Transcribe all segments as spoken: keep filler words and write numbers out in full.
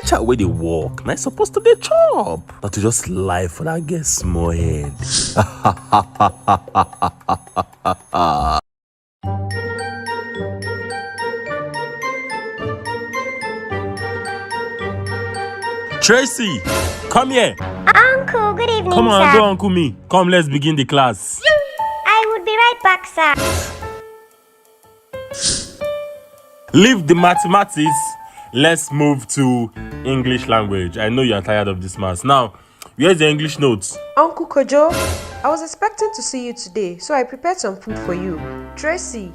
Teacher wey dey work na suppose to dey chop, not to just lie for that girl small head. Tracy, come here. Uncle, good evening, come on, sir. Go, uncle me. Come, let's begin the class. I would be right back, sir. Leave the mathematics. Let's move to English language. I know you are tired of this maths. Now, where's the English notes? Uncle Kojo, I was expecting to see you today, so I prepared some food for you. Tracy,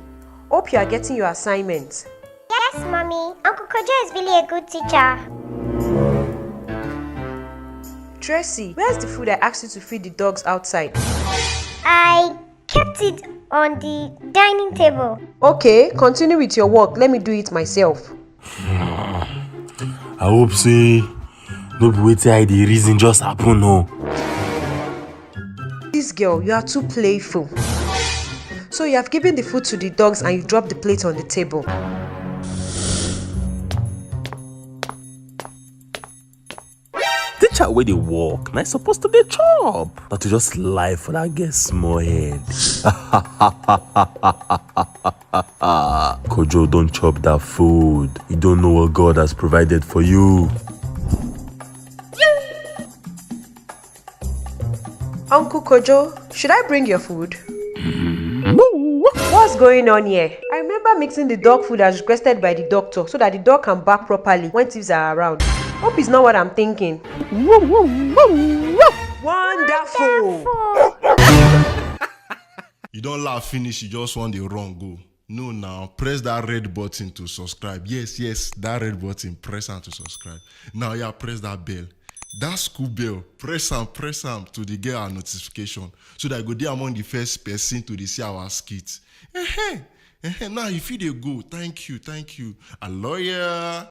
hope you are getting your assignment. Yes, Mommy. Uncle Kojo is really a good teacher. Tracy, where's the food I asked you to feed the dogs outside? I kept it on the dining table. Okay, continue with your work. Let me do it myself. I hope say no be wetin I dey reason just happen o. This girl, you are too playful. So you have given the food to the dogs and you dropped the plate on the table. Teacher wey dey work na suppose to dey chop, not to just lie for that girl small head. Kojo, don't chop that food. You don't know what God has provided for you. Uncle Kojo, should I bring your food? What's going on here? I remember mixing the dog food as requested by the doctor so that the dog can bark properly when thieves are around. Hope it's not what I'm thinking. Wonderful! You don't laugh finish, you just want the wrong go. No, now press that red button to subscribe. Yes, yes, that red button, press on to subscribe. Now, yeah, press that bell. That school bell, press am, press am to the get our notification so that I go dey among the first person to dey see our skit. Ehe, ehe, now if you dey go, thank you, thank you. A lawyer.